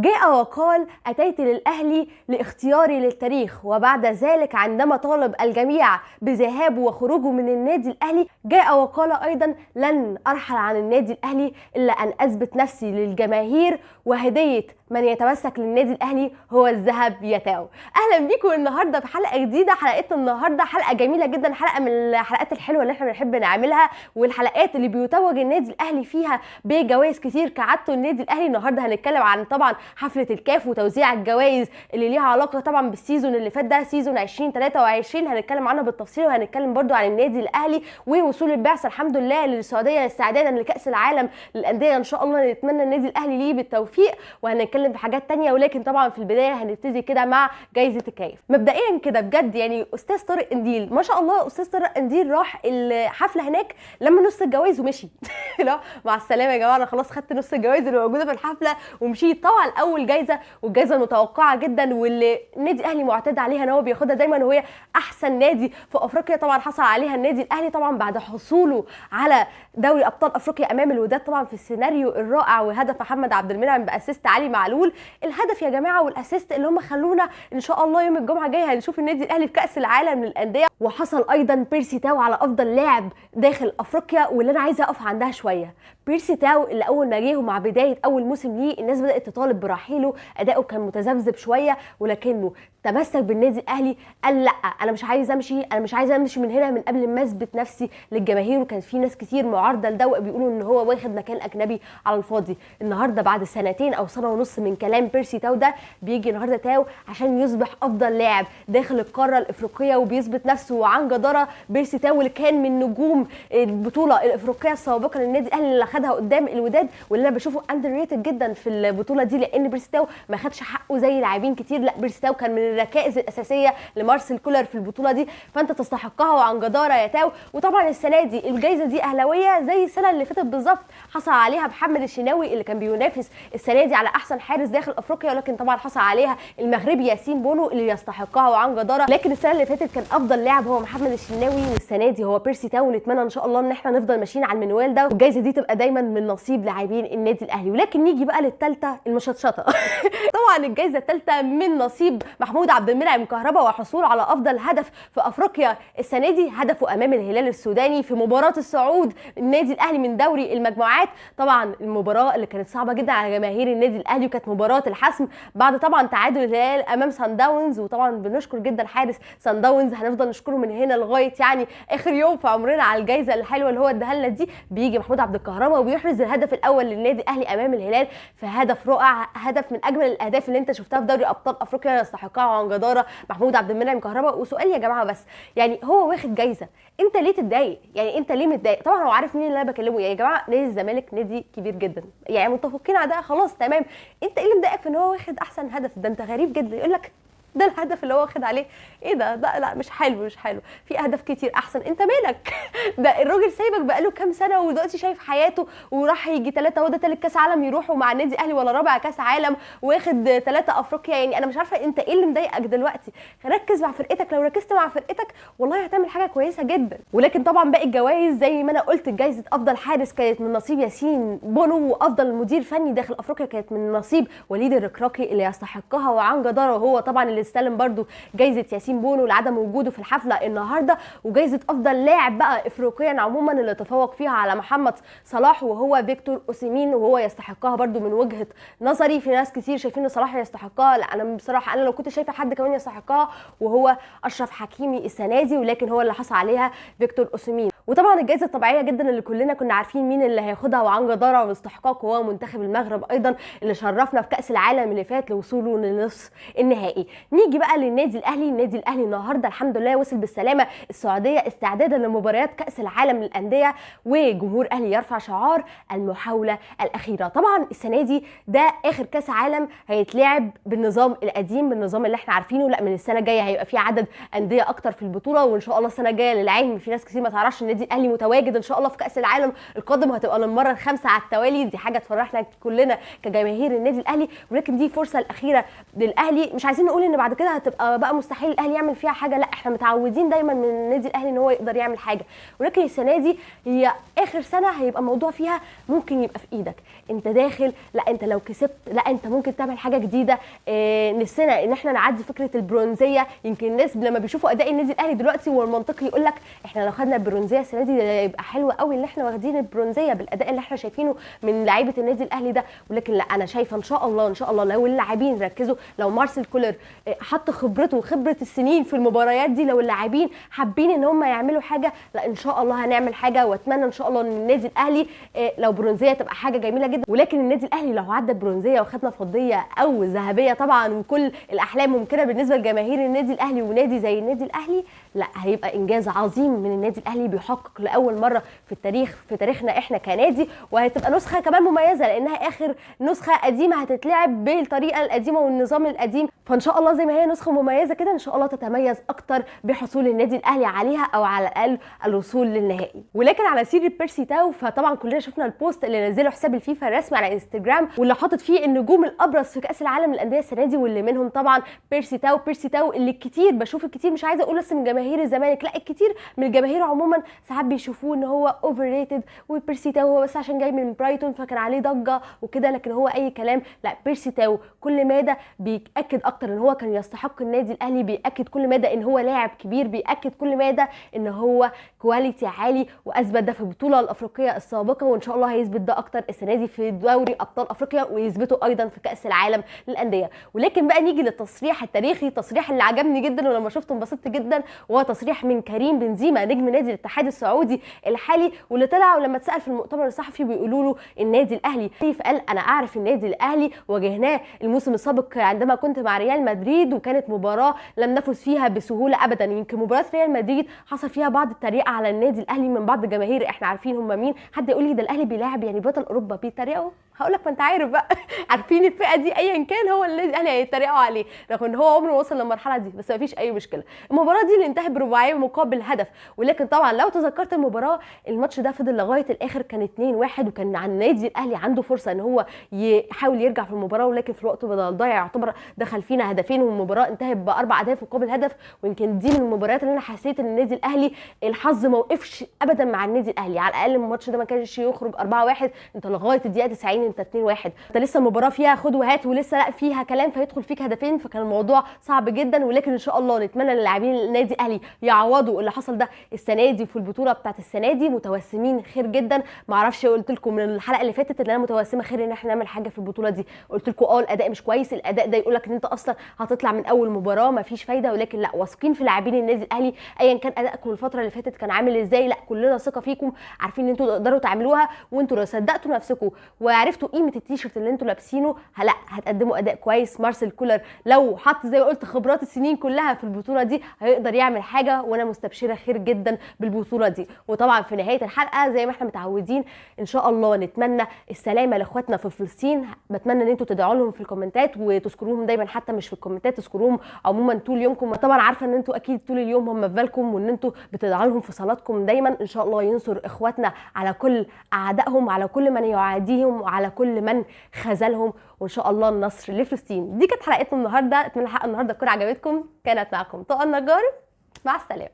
جاء وقال: أتيت للأهلي لاختياري للتاريخ. وبعد ذلك عندما طالب الجميع بذهابه وخروجه من النادي الأهلي، جاء وقال أيضا: لن أرحل عن النادي الأهلي إلا أن أثبت نفسي للجماهير، وهدية من يتمسك للنادي الأهلي هو الذهب يا تاو. أهلا بيكم النهاردة في حلقة جديدة. حلقتنا النهاردة حلقة جميلة جدا، حلقة من الحلقات الحلوة اللي احنا بنحب نعملها، والحلقات اللي بيتوج النادي الأهلي فيها بجوائز كتير كعادته النادي الأهلي. النهاردة هنتكلم عن طبعا حفلة الكاف وتوزيع الجوائز اللي ليها علاقة طبعا بال season اللي فات ده، season 2023، هنتكلم عنها بالتفصيل، وهنتكلم برضو عن النادي الأهلي ووصول البعثة الحمد لله للسعودية استعدادا لكأس العالم للأندية. إن شاء الله نتمنى النادي الأهلي ليه بالتوفيق، وهنتكلم في حاجات تانية، ولكن طبعا في البداية هنبتدي كده مع جايزة الكاف. مبدئيا كده بجد يعني أستاذ طارق قنديل، ما شاء الله، أستاذ طارق قنديل راح الحفلة هناك لما نص الجوائز ومشي. لا مع السلامة يا جماعة، أنا خلاص خدت نص الجوائز اللي موجودة في الحفلة ومشيت. طبعا أول جايزة، والجايزة المتوقعة جدا واللي النادي الأهلي معتاد عليها إن هو بياخدها دايما، وهي أحسن نادي في أفريقيا، طبعا حصل عليها النادي الأهلي طبعا بعد حصوله على دوري أبطال أفريقيا أمام الوداد، طبعا في السيناريو الرائع وهدف محمد عبد المنعم ب assist علي معلول. الهدف يا جماعة وال assist اللي هم خلونا ان شاء الله يوم الجمعة الجاية هنشوف النادي الاهلي في كاس العالم للاندية. وحصل ايضا بيرسي تاو على افضل لاعب داخل افريقيا، واللي انا عايزه اقف عندها شوية. بيرسي تاو اللي اول ما جه ومع بداية اول موسم ليه الناس بدات تطالب برحيله، اداؤه كان متذبذب شوية، ولكنه تمسك بالنادي الاهلي، قال لا انا مش عايز امشي، انا مش عايز امشي من هنا من قبل ما اثبت نفسي للجماهير. وكان في ناس كتير معارضة لده بيقولوا ان هو واخد مكان اجنبي على الفاضي. النهارده بعد سنتين او سنة ونص من كلام بيرسي تاو ده، بيجي النهارده تاو عشان يصبح افضل لاعب داخل القارة الافريقية وبيثبت نفسه وعن جداره. بيرسي تاو اللي كان من نجوم البطولة الافريقية السابقة للنادي الاهلي اللي خدها قدام الوداد، واللي انا بشوفه underrated جدا في البطولة دي، لان بيرسي تاو ما خدش حقه زي لاعبين كتير. لا بيرسي تاو كان من الركائز الاساسية لمارسيل كولر في البطولة دي، فانت تستحقها وعن جداره يا تاو. وطبعا السنة دي الجائزة دي اهلاويه زي السنة اللي فاتت بالظبط، حصل عليها محمد الشناوي اللي كان بينافس السنة دي على احسن حارس داخل افريقيا، ولكن طبعا حصل عليها المغربي ياسين بونو اللي يستحقها وعن جداره. لكن السنة اللي فاتت كان افضل لاعب هو محمد الشناوي، والسنة دي هو بيرسي تاو. نتمنى ان شاء الله ان احنا نفضل ماشيين على المنوال ده، والجائزه دي تبقى دايما من نصيب لاعبين النادي الاهلي. ولكن نيجي بقى للثالثه المشطشطه. طبعا الجائزة الثالثة من نصيب محمود عبد المنعم كهربا، وحصول على افضل هدف في افريقيا السنة دي، هدفه امام الهلال السوداني في مباراة الصعود النادي الاهلي من دوري المجموعات. طبعا المباراة اللي كانت صعبة جدا على جماهير النادي الاهلي، وكانت مباراة الحسم بعد طبعا تعادل الهلال امام سان داونز. وطبعا بنشكر جدا حارس سان داونز، هنفضل نشكره من هنا لغاية يعني اخر يوم في عمرنا على الجائزة الحلوة اللي هو اداها لنا دي. بيجي محمود عبد الكهربا وبيحرز الهدف الاول للنادي الاهلي امام الهلال، في هدف رائع، هدف من اجمل الاهداف اللي انت شفتها في دوري ابطال افريقيا، يستحقها عن جداره محمود عبد المنعم كهربا. وسؤال يا جماعة بس، يعني هو واخد جايزة، انت ليه تتضايق؟ يعني انت ليه متضايق؟ طبعا هو عارف مين اللي انا بكلمه. يعني يا جماعة نادي الزمالك نادي كبير جدا، يعني متفقين على ده خلاص تمام. انت ايه اللي مضايقك في ان هو واخد احسن هدف؟ ده انت غريب جدا. يقول لك ده الهدف اللي هو واخد عليه، ايه ده؟ لا مش حلو، مش حلو، في اهداف كتير احسن. انت مالك؟ ده الراجل سايبك بقاله كام سنة ودلوقتي شايف حياته، وراح يجي 3، هو ده تالت كاس عالم يروحوا مع النادي الاهلي ولا رابع كاس عالم، واخد 3 افريقيا. يعني انا مش عارفه انت ايه اللي مضايقك دلوقتي. ركز مع فرقتك، لو ركزت مع فرقتك والله هتعمل حاجة كويسة جدا. ولكن طبعا باقي الجوائز زي ما انا قلت، جائزة افضل حارس كانت من نصيب ياسين بونو، وافضل مدير فني داخل افريقيا كانت من نصيب وليد الركراكي اللي يستحقها وعن جداره، وهو طبعا اللي استلم برضو جايزة ياسين بونو لعدم وجوده في الحفلة النهارده. وجايزه افضل لاعب بقى افريقيا عموما اللي تفوق فيها على محمد صلاح وهو فيكتور اوسيمين، وهو يستحقها برضو من وجهه نظري. في ناس كتير شايفين ان صلاح يستحقها، لا انا بصراحة انا لو كنت شايفه حد كمان يستحقها وهو اشرف حكيمي السنة دي، ولكن هو اللي حصل عليها فيكتور اوسيمين. وطبعا الجائزة الطبيعية جدا اللي كلنا كنا عارفين مين اللي هياخدها وعن جداره واستحقاق، وهو منتخب المغرب ايضا اللي شرفنا في كاس العالم اللي فات لوصوله لنصف النهائي. نيجي بقى للنادي الاهلي. النادي الاهلي النهارده الحمد لله وصل بالسلامة السعودية استعدادا لمباريات كاس العالم للاندية، وجمهور اهلي يرفع شعار المحاولة الاخيرة. طبعا السنة دي ده اخر كاس عالم هيتلعب بالنظام القديم، بالنظام اللي احنا عارفينه. لا من السنة الجاية هيبقى في عدد اندية اكتر في البطولة، وان شاء الله السنة الجاية للعلم في ناس كتير ما تعرفش النادي النادي الاهلي متواجد ان شاء الله في كاس العالم القادم، وهتبقى للمرة الخامسة على التوالي. دي حاجة تفرحنا كلنا كجماهير النادي الاهلي، ولكن دي فرصة الاخيرة للاهلي. مش عايزين نقول ان بعد كده هتبقى بقى مستحيل الاهلي يعمل فيها حاجة، لا احنا متعودين دايما من النادي الاهلي ان هو يقدر يعمل حاجة، ولكن السنة دي هي اخر سنة هيبقى الموضوع فيها ممكن يبقى في ايدك، انت داخل، لا انت لو كسبت، لا انت ممكن تعمل حاجة جديدة. نفسنا ان احنا نعدي فكرة البرونزيه. يمكن الناس لما بيشوفوا اداء النادي الاهلي دلوقتي والمنطقي يقول لك احنا لو خدنا البرونزيه السنة دي يبقى حلو قوي ان احنا واخدين البرونزيه بالاداء اللي احنا شايفينه من لعيبة النادي الاهلي ده، ولكن لا انا شايفه ان شاء الله ان شاء الله لو اللاعبين ركزوا، لو مارسيل كولر حط خبرته وخبره السنين في المباريات دي، لو اللاعبين حابين ان هم يعملوا حاجة، لا ان شاء الله هنعمل حاجة. واتمنى ان شاء الله ان النادي الاهلي لو برونزيه تبقى حاجة جميلة جدا، ولكن النادي الاهلي لو عدى برونزيه وخدنا فضية او ذهبية طبعا، وكل الاحلام ممكنة بالنسبة لجماهير النادي الاهلي ونادي زي النادي الاهلي، لا هيبقى انجاز عظيم من النادي الاهلي بيحقق لاول مرة في التاريخ، في تاريخنا احنا كنادي. وهتبقى نسخه كمان مميزة لانها اخر نسخه قديمة هتتلعب بالطريقة القديمة والنظام القديم، فان شاء الله زي ما هي نسخه مميزة كده ان شاء الله تتميز اكتر بحصول النادي الاهلي عليها، او على الاقل الوصول للنهائي. ولكن على سيره بيرسي تاو، فطبعا كلنا شفنا ال post اللي نزله حساب الفيفا الرسمي على انستجرام، واللي حاطط فيه النجوم الابرز في كاس العالم للاندية السنة دي، واللي منهم طبعا بيرسي تاو. بيرسي تاو اللي كتير بشوف الكتير، مش عايزه اقول بس من جماهير الزمالك، لا الكتير من الجماهير عموما ساعات بيشوفوه ان هو overrated، وبيرسي تاو هو بس عشان جاي من برايتون فكان عليه ضجه وكده، لكن هو اي كلام. لا بيرسي تاو كل مادة بيأكد اكتر ان هو كان يستحق النادي الاهلي، بيأكد كل مادة ان هو لاعب كبير، بيأكد كل مادة ان هو quality عالي، واثبت ده في البطولة الافريقية السابقة، وان شاء الله هيثبت ده اكتر السنة دي في دوري ابطال افريقيا، ويثبته ايضا في كاس العالم للاندية. ولكن بقى نيجي للتصريح التاريخي، التصريح اللي عجبني جدا ولما شفته انبسطت جدا، وهو تصريح من كريم بنزيما نجم نادي الاتحاد السعودي الحالي، واللي طلع ولما اتسال في المؤتمر الصحفي بيقولوا له النادي الاهلي، فقال انا اعرف النادي الاهلي، واجهناه الموسم السابق عندما كنت مع ريال مدريد، وكانت مباراة لم نفز فيها بسهولة ابدا. يمكن مباراة ريال مدريد حصل فيها بعض التريقه على النادي الاهلي من بعض الجماهير، احنا عارفين هم مين. حد يقول لي ده الاهلي بيلاعب يعني بطل اوروبا بيتريقوا، هقول لك ما انت عارف بقى عارفين الفئة دي ايا كان هو النادي الاهلي هيتريقوا عليه، رغم ان هو عمره ما وصل للمرحلة دي، بس مفيش اي مشكلة. المباراة دي اللي انتهت برباعيه مقابل هدف، ولكن طبعا لو تذكرت المباراة الماتش ده فضل لغاية الاخر كان 2-1، وكان على النادي الاهلي عنده فرصة ان هو يحاول يرجع في المباراة، ولكن في الوقت بدل ضايع يعتبر دخل فينا هدفين، والمباراة انتهت ب4 اهداف مقابل هدف. ويمكن دي من المباريات اللي انا حسيت ان النادي الاهلي الحظ ما وقفش ابدا مع النادي الاهلي، على الاقل الماتش ده ما كانش يخرج 4-1، انت لغاية الدقيقة 90 انت 2-1، انت لسه المباراة فيها خد وهات ولسه لا فيها كلام، فيدخل فيك هدفين، فكان الموضوع صعب جدا. ولكن ان شاء الله نتمنى للاعبين النادي الاهلي يعوضوا اللي حصل ده السنة دي في البطولة بتاعت السنة دي، متوسمين خير جدا. ما اعرفش قلت لكم من الحلقة اللي فاتت ان انا متوسمه خير ان احنا نعمل حاجة في البطولة دي، قلت لكم الاداء مش كويس، الاداء ده يقول لك ان انت اصلا هتطلع من اول مباراة ما فيش فايده، ولكن لا واثقين في لاعبين النادي الاهلي ايا كان ادائكم الفترة اللي فاتت كان عامل ازاي، لا كلنا ثقة فيكم، عارفين ان انتوا تقدروا تعملوها، وانتوا لو صدقتوا نفسكم وعرفتوا قيمة التيشيرت اللي انتوا لابسينه لا هتقدموا اداء كويس. مارسيل كولر لو حط زي ما قلت خبرات السنين كلها في البطولة دي هيقدر يعمل حاجة، وانا مستبشرة خير جدا بالبطولة دي. وطبعا في نهاية الحلقة زي ما احنا متعودين ان شاء الله نتمنى السلامة لاخواتنا في فلسطين، بتمنى ان انتوا تدعوا لهم في الكومنتات وتذكروهم دايما، حتى مش في الكومنتات تذكروهم عموما طول يومكم، طبعا عارفه ان انتوا اكيد طول اليوم هم في بالكم وان انتوا بتدعوا لهم في صلاتكم دايما. ان شاء الله ينصر اخواتنا على كل اعدائهم، على كل من يعاديهم، وعلى كل من خذلهم، وان شاء الله النصر لفلسطين. دي كانت حلقتنا النهارده، اتمنى الحلقة النهارده تكون عجبتكم. كانت معكم طه النجار، مع السلامة.